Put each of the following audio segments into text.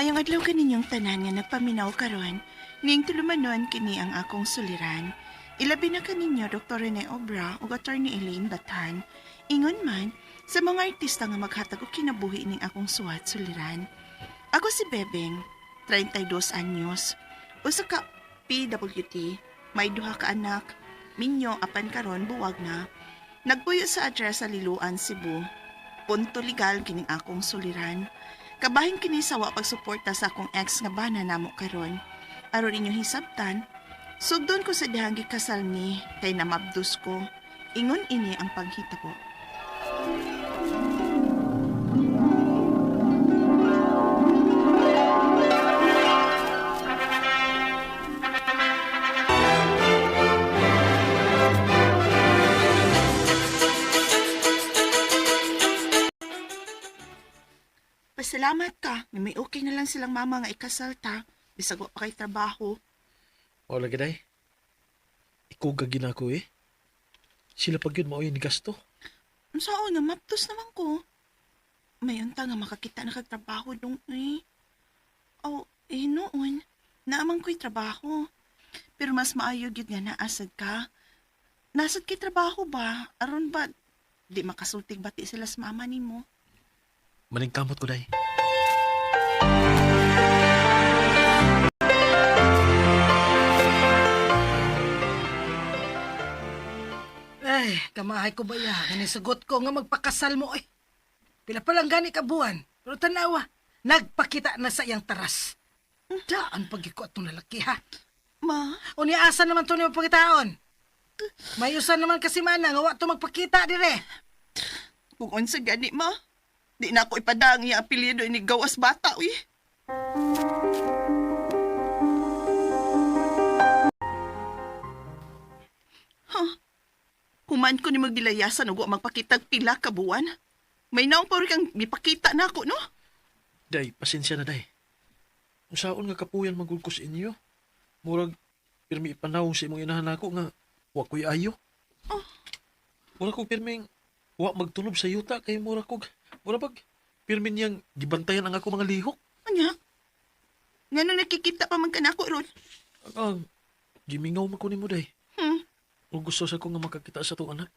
Maayong adlaw kaninyong tanan nga nagpaminaw karon, ning tulumanon kini ang akong suliran. Ilabi na kaninyo Dr. Rene Obra ug Attorney Elaine Batan. Ingon man sa mga artista nga maghatag og kinabuhi ning akong suwat suliran. Ako si Bebeng, 32 anyos. Usa ka PWD, may duha ka anak, minyo apan karon buwag na. Nagpuyo sa address sa Liloan, Cebu. Punto legal kining akong suliran. Kabahin kini sa wa pagsuporta sa akong ex nga bana namo karon. Aron inyo hisabtan, sugdon ko sa dihang gikasal ni kay namabdos ko. Ingon ini ang paghitabo. Pasalamat ka nga may okay na lang silang mama nga ikasal ta bisag wa pa kay trabaho. O lagi day. Ikaw gagina ko eh. Sila pag yun maoy ni gasto. Unsaon na maptos naman ko. May unta nga makakita na kag trabaho dong eh. Oh, eh noon, naamang ko'y trabaho. Pero mas maayo gyud nga naasad ka. Nasad kay trabaho ba? Aron ba di makasultig bati sila sa mama nimo? Maningkamot ko day. Ay, kamahay ko ba ya? Ganisugot ko nga magpakasal mo eh. Pila pa lang gani ka buwan. Pero tanawa, nagpakita na sa iyang taras. Daan pagiko atong lalaki ha. Ma, O niasa naman to ni magpakitaon. Mayusan naman kasi mana nga wa to magpakita dire. kung unsa gani ma, di na ako ipada ang iyang apelyido ini gawas bata uy. Huh. Human ko ni magdilayasan ug wa magpakitag pila ka buwan. May naong pa rin kang mipakita na ako, no? Day, pasensya na day. Unsaon nga kapuyan magul ko sa inyo? Murag, pirmi ipanawong sa imong inahan ako nga wa ko'y ayo. Oh. Mura kog pirming wa magtulob sa yuta kay mura kog mura bag pirmi niyang gibantayan ang ako mga lihok. Anya? Ngano nakikita pa man ka nako ron? Ang gimingaw man ko nimo day. Hmm. Ug gusto sa ko nga makakita sa itong anak.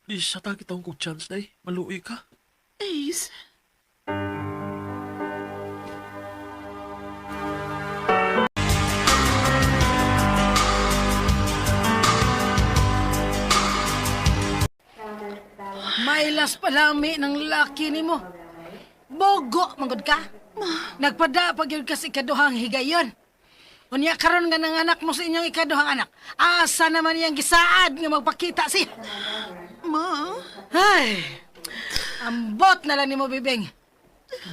Please, sa kita kong chance day. Maluoy ka. Ace. Mailas palami ng laki nimo. Bogo, manggod ka. Nagpada pag yun kasi ikaduhang higayon. Unya karon nga nanganak mo sa inyong ikaduhang anak. Asa naman iyang gisaad nga magpakita siya. Ma, Ay, ambot na lang nimo, bibing.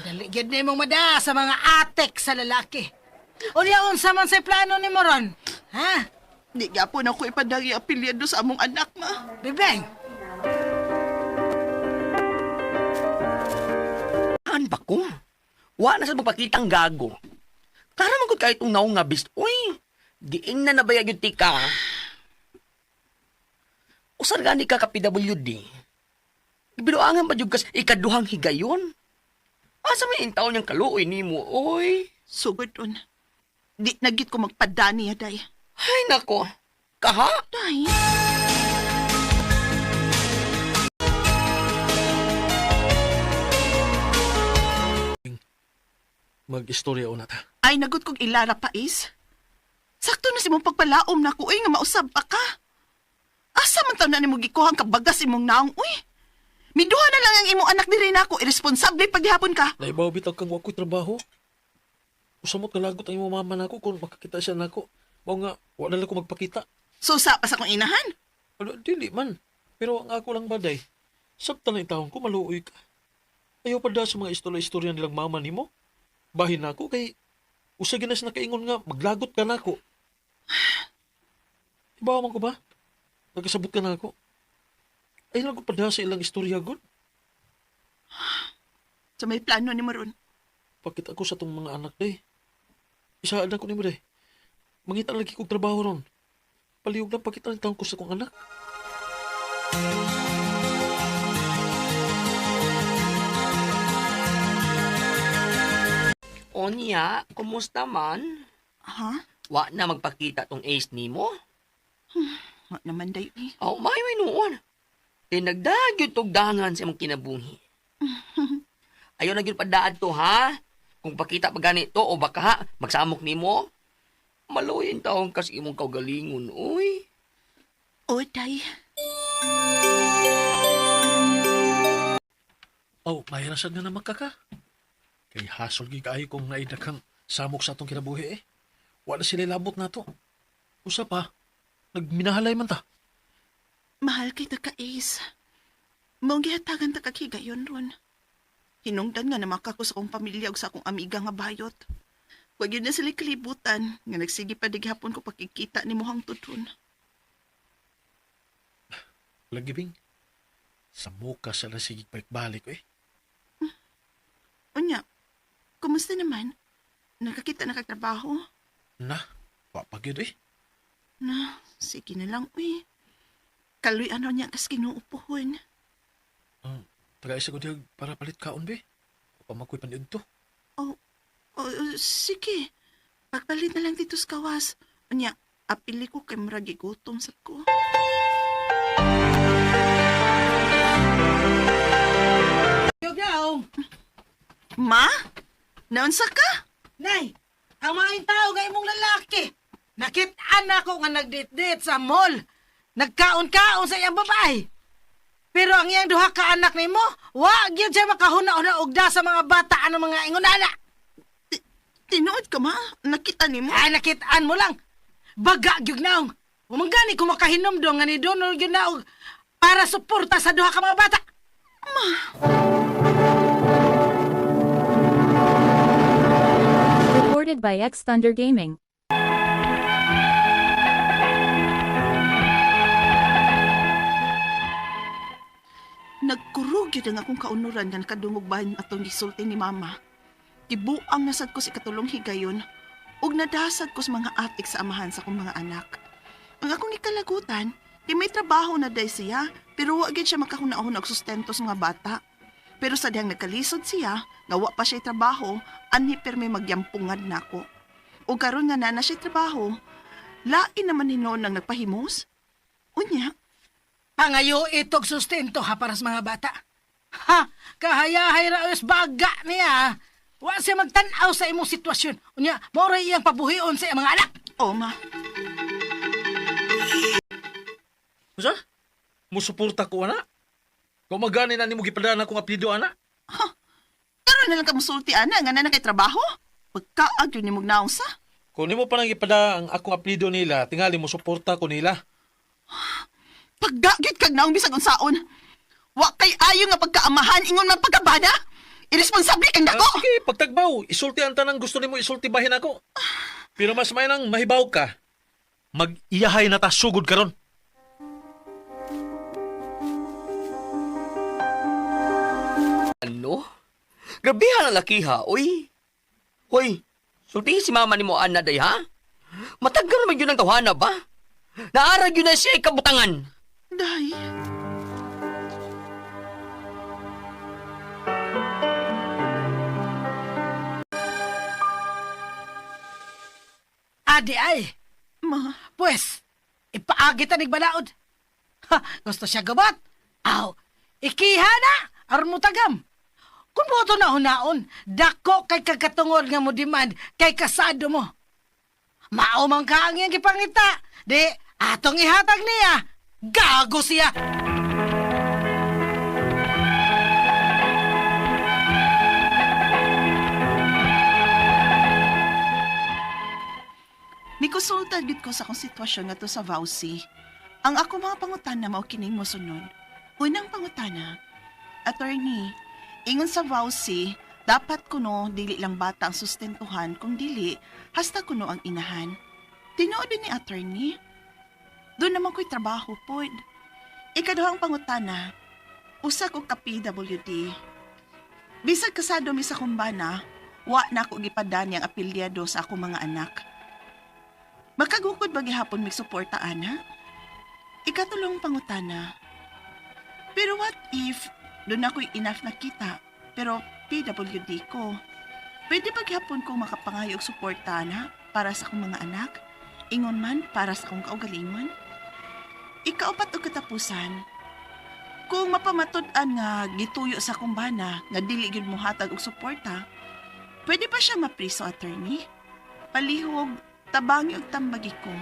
Dali gyud nimo mada sa mga atek sa lalaki. Unya unsa man sa plano nimo ron? Ha? di gyapon ako ipadang iyang apelyido sa among anak, ma. Bibing, An ba ko? Wa na sa magpakitang gago. Klaro man gud kahit naong nga bist. Uy, diin na nabayag yung tika. Usar gani ka ka PWD. Gibinuangan ba jud kas ikaduhang higayon? Asa may intaon niyang kaluoy nimo, oy? Sugod on. Di nagit ko magpadani, day. Ay nako. Kaha? Day. Mag-istorya una ta. Ay, nagot kong ilara pa is. Sakto na si mong pagpalaom na ko, uy, nga mausab pa ka. Asa man taon na nimo gikuhang kabagas imong naong, uy. Miduha na lang ang imong anak diri nako, iresponsable paghapon ka. Naibaw bitaw kang wa ko'y trabaho. Usamot kalagot ang imong mama nako kung makakita siya nako. Mao nga, wa na lang ko magpakita. Susa pa sa akong inahan. Ano, dili man. Pero ang ako lang baday, sabta na taon ko, maluoy ka. Ayaw pa da sa mga istorya-istorya nilang mama nimo. Bahin nako kay usag na sa nakaingon nga, maglagot ka nako. Ibawa man ko ba? Nagkasabot ka nako. Ay lang ko pa da sa ilang istorya god. So may plano ni mo ron. Pakita ko sa tong mga anak day. Isaad na ko nimo day. Mangita lagi kog trabaho ron. Palihog lang pakita ng taon ko sa kong anak. Onya, kumusta man? Ha? Wa na magpakita tong ace nimo? Wa naman day eh. Aw, maayo ay noon. Tinagdag yun tugdangan sa imong kinabuhi. Ayaw na gyud padaad to, ha? Kung pakita pa ganito o baka ha, magsamok nimo. Maluyin taong kas imong kaugalingon, uy. O, day. Oh, may rasad nga naman ka ka. Kay hasol gid kaayo kung naidaghang samok sa atong kinabuhi eh. Wala sila labot na to. Usa pa, nagminahalay man ta. Mahal kay ta ka, Ace. Maong gihatagan ta kag higayon ron. Hinungdan nga namaka ko sa akong pamilya ug sa akong amiga nga bayot. Wag yun na sila kalibutan nga nagsige pa di gihapon ko pakikita ni mohang tutun. Lagi bing, sa muka sa sige balik eh. Unya, kumusta naman? Nakakita na kag trabaho? Na, wa pa gyud eh. Na, sige na lang, uy. Kaluy ano niya kas kinuupuhon. Um, taga isa ko diha para palit kaon be. Pa makoy paniud to. Oh, oh, sige. Pagpalit na lang dito sa kawas. Unya, apili ko kay murag gigutom sa ko. Yogaw. Ma? Naunsa ka? Nay, ang mga tao nga imong lalaki. Nakit-an ako nga nagdate-date sa mall. Nagkaon-kaon sa iyang babae. Pero ang iyang duha ka anak nimo, wa gyud siya makahuna-huna ugda sa mga bata ano mga ingon ana. Tinuod ka, ma? Nakita ni mo? Ay nakit-an mo lang. Baga gyud naong. Umanggani ko makahinomdom nga ni Donald gyud na og para suporta sa duha ka mga bata. Recorded by X Thunder Gaming. Nagkurog yun ang akong kaunuran nga nakadungog bahin atong gisulti ni Mama. Gibuang nasad ko sa ikatulong higayon ug nadasad ko sa mga atik sa amahan sa akong mga anak. Ang akong ikalagutan, di may trabaho na day siya, pero wa gyud siya makahuna-huna og sustento sa mga bata. Pero sa dihang nagkalisod siya, nga wa pa siya trabaho, anhi pirmi magyampungad nako. Ug karon nga naa na siya trabaho, lain naman hinuon ang nagpahimos. Unya, Pangayo itog sustento ha para sa mga bata. Ha, kahayahay ra ayos baga niya. Wa siya magtan-aw sa imong sitwasyon. Unya, mao ra iyang pabuhion sa iyang mga anak. o ma, Usa? Musuporta ko ana? Kung magani na nimo gipadaan akong apelyido ana? karon na lang ka musulti ana nga na na kay trabaho. Pagkaag yun ni mugnaong sa. Kung nimo pa nang ipada ang akong apelyido nila, tingali mo suporta ko nila. Pagdagit kag naong bisag unsaon. Wa kay ayo nga pagkaamahan ingon man pagkabana. Iresponsable kang dako. Ah, sige, pagtagbaw, isulti ang tanang gusto nimo isulti bahin ako. Pero mas may nang mahibaw ka. Mag-iyahay na ta sugod karon. Ano? Grabehan ang laki ha, uy. Hoy, sultihin si mama nimo ana day ha? Matagal naman yun ang tawhana ba? Naarag yun na siya ikabutangan. Day. Adi ay. Ma, Pwes, ipaagi ta nig balaod. Ha, gusto siya gabat. Aw, ikiha na, aron mo tagam. Kung boto na hunaon, dako kay kagkatungod nga mo demand kay kasado mo. Mao man ka ang iyang gipangita. Di, atong ihatag niya. Gago siya. Nikusulta gid ko sa akong sitwasyon nga to sa Vauci. Ang ako mga pangutana mao kining mosunod. Unang pangutana, Attorney, ingon sa Vauci, dapat kuno dili lang bata ang sustentuhan kung dili hasta kuno ang inahan. Tinuod din ni attorney. Doon naman ko'y trabaho pod. Ikaduhang pangutana, usa ko ka PWD. Bisag kasado mi sa kumbana, wa na ako gipadani ang apelyado sa akong mga anak. Makagukod ba gihapon mig suporta ana? Ikatulong pangutana. Pero what if doon ako'y enough na kita pero PWD ko. Pwede paghapon kong makapangayo og suporta na para sa akong mga anak, ingon man para sa akong kaugalingon. Ikaupat og katapusan, kung mapamatud-an nga gituyo sa akong bana nga dili gyud mohatag og suporta, pwede pa siya mapriso, attorney? Palihog, tabangi og tambagi ko.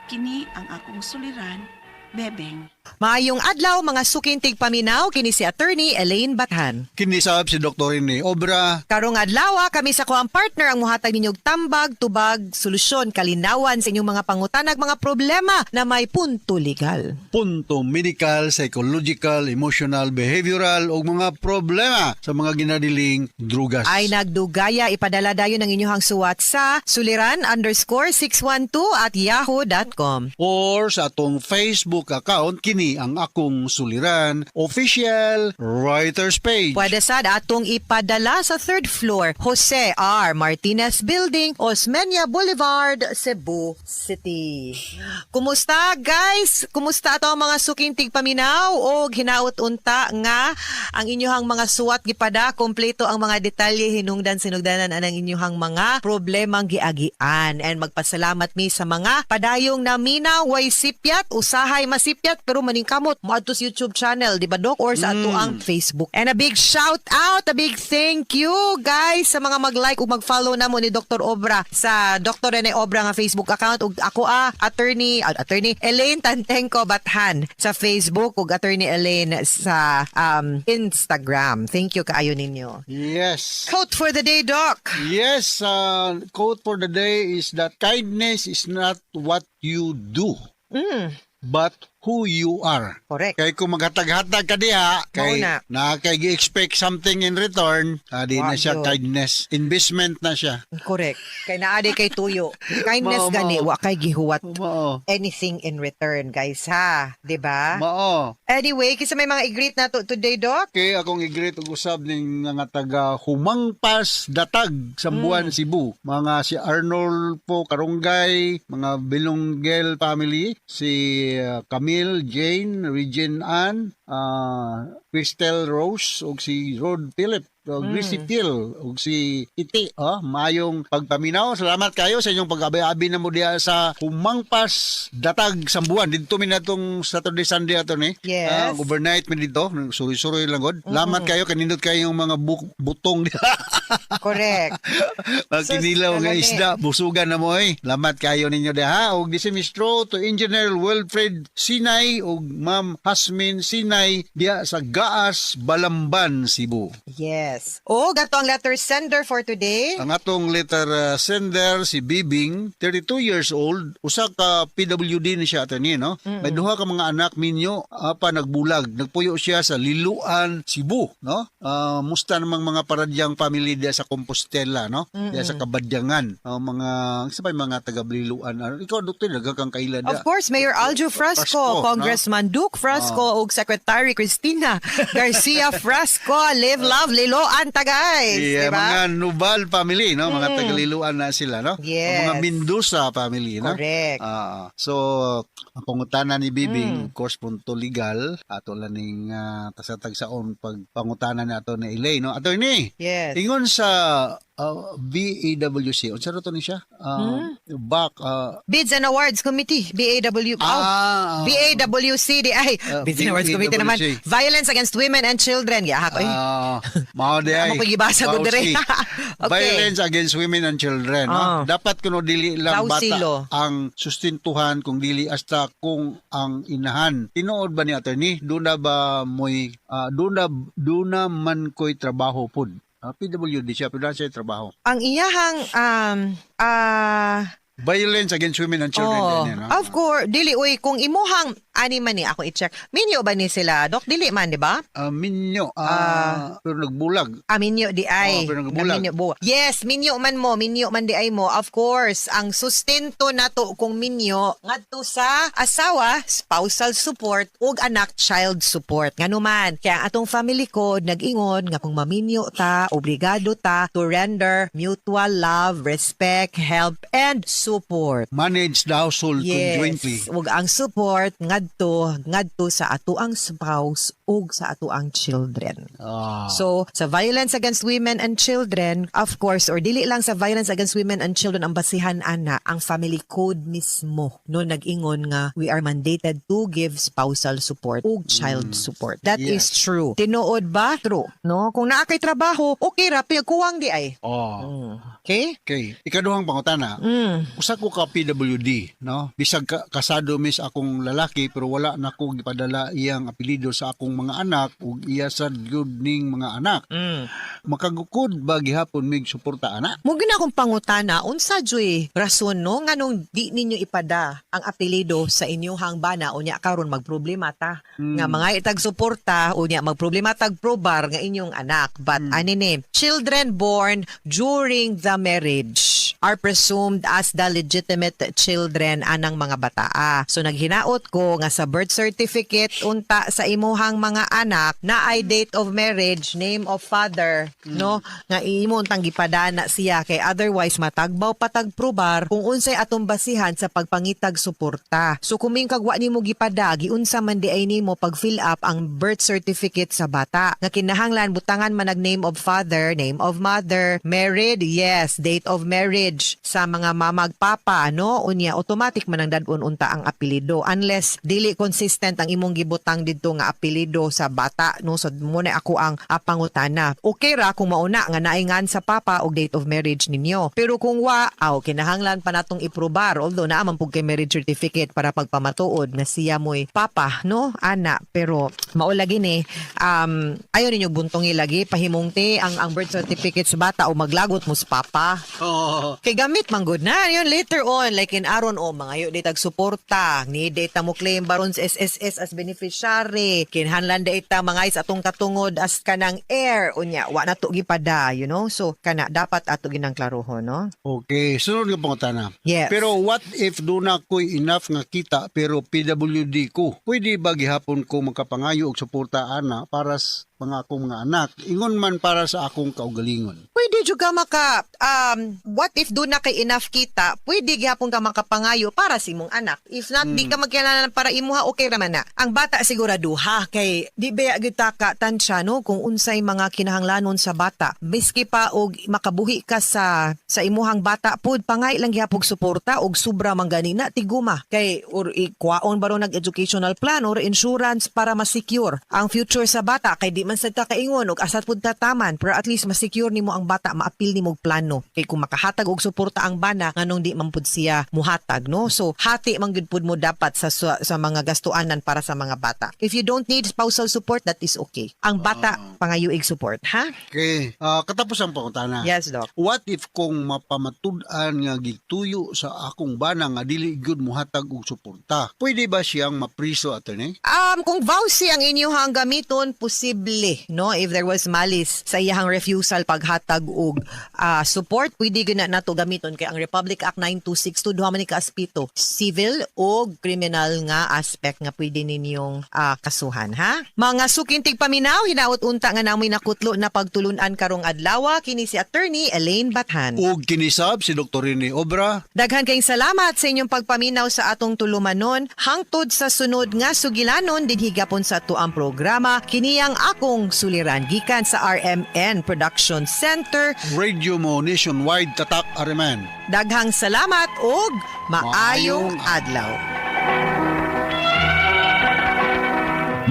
Kini ang akong suliran, Bebeng. Maayong adlaw mga suking tigpaminaw, kini si Attorney Elaine Bathan. Kinisab si Dr. Rene Obra. Karong adlaw kami sa kuang partner ang muhatag ninyong tambag, tubag, solusyon, kalinawan sa inyong mga pangutanag, mga problema na may punto legal. Punto medical, psychological, emotional, behavioral o mga problema sa mga ginadiling drugas. Ay nagdugaya, ipadala dayon ang inyong suwat sa suliran_612@yahoo.com. Or sa atong Facebook account, kini ang akong suliran official writers page. Pwede sad atong ipadala sa third floor, Jose R. Martinez Building, Osmeña Boulevard, Cebu City. Kumusta, guys? Kumusta ato ang mga suking tigpaminaw o hinaut unta nga ang inyuhang mga suwat gipada kompleto ang mga detalye, hinungdan sinugdanan anang inyuhang mga problemang giagian, and magpasalamat mi sa mga padayong naminaw, way sipyat, usahay masipyat pero maningkamot moadto sa YouTube channel, di ba, Dok, or sa ato ang Facebook. And a big shout out, a big thank you, guys, sa mga mag-like ug mag-follow namo ni Dr. Obra sa Dr. Rene Obra nga Facebook account ug ako attorney Elaine Tantenko Bathan sa Facebook ug Attorney Elaine sa Instagram. Thank you kaayo ninyo. Yes. Quote for the day, Doc. Yes, quote for the day is that kindness is not what you do, but who you are. Correct. Kay kung maghatag-hatag ka diha, kay Mao na. Na kay gi-expect something in return, di Wa na siya gyud. kindness. Investment na siya. Correct. Kay naa di kay tuyo. Kindness Mao, gani mao. wa kay gihuwat Mao. anything in return, guys, ha, 'di ba? Mao. Anyway, kinsa may mga i-greet na to today, Doc? Okay, akong i-greet og usab ning nga taga Humangpas Datag, Sambuan, Cebu. Mga si Arnold po Karunggay, mga Bilonggel family, si Camille, Jane, Regine Ann, Cristel Rose ug si Rod Philip ug Chrissy Phil ug si Iti. Ah, maayong pagpaminaw. Salamat kayo sa inyong pag-abi-abi na mo diha sa Humangpas Datag, Sambuan. Didto mi natong Saturday, Sunday ato ni. Yes. Ah, overnight mi dito, suroy-suroy lang god. Lamat kayo kanindot kayo yung mga butong diha. Correct. Pagkinilaw nga kalami. isda, busugan na mo eh. Lamat kayo ninyo diha. Og di si Mistro to Engineer Wilfred Sinay ug Ma'am Hasmin Sinay diha sa Gaas, Balamban, Cebu. Yes. Oh, gato ang letter sender for today. Ang atong letter sender si Bibing, 32 years old, usa ka PWD ni siya, attorney, no? May duha ka mga anak minyo apa nagbulag. Nagpuyo siya sa Liloan, Cebu, no? Ah, musta namang mga paradyang family diya sa Compostela, no? Diya sa Kabadyangan. Ah, mga sa pa yung mga taga Liloan. Ah, ikaw, doktor, daghang kang kaila Of da. course, Mayor Aljo Frasco, Frasco, no? Congressman Duke Frasco, ug Secretary Cristina Garcia Frasco. Live, love, Liloan ta, guys. Yeah, Diba? mga Nubal family, no? Mga taga Liloan na sila, no? Yes. Mga Mendoza family, no? Correct. Ah, so ang pangutana ni Bibing, of course, punto legal ato lang ning tasatag-saon pag pangutana ni ato ni Elaine, no? Attorney. Yes. Ingon sa BAWC, unsa ra to ni siya? Back Bids and Awards Committee, BAW. Oh, BAWCDI. Bids and Awards Committee naman. BAWC. Violence Against Women and Children. Yeah, ako eh. Ah, mao di ay. Amo ko gibasa ko dire. Bawsi. Okay. Violence against women and children, no? Dapat kuno dili lang bata Bausilo. ang sustintuhan kung dili hasta kung ang inahan. Tinuod ba ni attorney? Duna ba moy duna duna man koy trabaho pud? PWD siya, pero na siya trabaho. Ang iyahang Violence against women and children Oh, din yan, no? of course, dili uy kung imuhang ani man ni ako i-check. Minyo ba ni sila? Dok, dili man, di ba? Minyo, pero nagbulag. Ah, minyo di ay. Oo, pero nagbulag. Na minyo, yes, minyo man mo, minyo man di ay mo. Of course, ang sustento nato kung minyo ngadto sa asawa, spousal support ug anak, child support. Ngano man, kaya ang atong family code nag-ingon nga kung maminyo ta, obligado ta to render mutual love, respect, help and support. Manage the household conjointly. Yes. Ug ang support ngadto adto ngadto sa atoang spouse ug sa atoang children. So, sa violence against women and children, of course, or dili lang sa violence against women and children ang basihan ana, ang family code mismo no nag-ingon nga we are mandated to give spousal support ug child support. That is true. Tinuod ba? True. No? Kung naa kay trabaho, okay ra, pero kuwang diay. Oh. Okay? Okay. Ikaduhang pangutana. Usa ko ka PWD, no? Bisag kasado mis akong lalaki pero wala na ko gipadala iyang apelyido sa akong mga anak ug iya sad gyud ning mga anak. Makagukod ba gihapon mig suporta ana? Mo gina akong pangutana, unsa juy rason no nganong di ninyo ipada ang apelyido sa inyong bana, unya karon magproblema ta nga mga itag suporta, unya magproblema tag probar nga inyong anak. But ani ni, children born during the marriage are presumed as the legitimate children anang mga bataa. So naghinaot ko nga sa birth certificate unta sa imuhang mga anak na ay date of marriage, name of father, no, nga imo untang gipadana siya kay otherwise matagbaw patag probar kung unsay atong basihan sa pagpangitag suporta. So kung ming kagwa nimo gipada, giunsa man di ay nimo pag fill up ang birth certificate sa bata. Nga kinahanglan butangan man nag name of father, name of mother, married, yes, date of marriage sa mga mamag papa, no, unya automatic man ang dadon unta ang apelyido unless dili consistent ang imong gibutang didto nga apelyido sa bata, no. So mo na ako ang pangutana, okay ra kung mauna nga naingan sa papa og date of marriage ninyo, pero kung wa aw kinahanglan pa natong iprobar, although naa man pug kay marriage certificate para pagpamatuod na siya mo'y papa, no, ana. Pero mao lagi ni, ayo ninyo buntungi lagi pahimungti ang birth certificate sa bata o maglagot mo sa papa. Oh. Kay gamit man gud na yun later on, like in aron o mga yo di tag suporta ni data mo claim baron sa SSS as beneficiary, kinahanglan da ita mga is atong katungod as kanang heir, unya wa na to gipada. So kana dapat ato ginang klarohon, no. Okay, sunod nga pangutana. Yes. Pero what if duna ko'y enough nga kita pero PWD ko? Pwede ba gihapon ko makapangayo og suporta ana para sa mga akong mga anak? Ingon man para sa akong kaugalingon. Pwede jud ka maka what if duna kay enough kita, pwede gihapon ka makapangayo para sa imong anak. If not, di ka magkinahanglan para imuha, okay ra man na. Ang bata siguraduha kay di ba gyud ta ka tansya, no, kung unsay mga kinahanglanon sa bata. Miski pa og makabuhi ka sa imuhang bata pud, pangay lang gihapon suporta og sobra man gani na tiguma kay or ikuaon ba ron nag educational plan or insurance para ma-secure ang future sa bata, kay di man sad ta kaingon og asa pud tataman, pero at least ma-secure nimo ang bata, maapil nimo og plano kay kung makahatag og suporta ang bana, nganong di man pud siya muhatag, no? So hati man gyud pud mo dapat sa mga gastuanan para sa mga bata. If you don't need spousal support, that is okay. Ang bata, pangayoig support, ha. Okay, katapos ang pangutana. Yes, doc. What if kung mapamatud-an nga gituyo sa akong bana nga dili gyud muhatag og suporta? Pwede ba siyang mapriso, attorney? Kung VAWC ang inyong gamiton, posible, no? If there was malice sa iyahang refusal paghatag og support, pwede gyud na nato gamiton kay ang Republic Act 9262 duha man ni ka aspeto, civil o criminal nga aspect nga pwede ninyong kasuhan, ha? Mga suking tigpaminaw, hinaot unta nga namoy nakutlo na pagtulunan karong adlaw. Kini si Attorney Elaine Bathan. Og kinisab si Dr. Rene Obra. Daghan kayong salamat sa inyong pagpaminaw sa atong tulumanon. Hangtod sa sunod nga sugilanon dinhi gapon sa atuang programa kiniyang akong suliran gikan sa RMN Production Center. Radio mo nationwide, tatak RMN. Daghang salamat og maayong Maayong adlaw.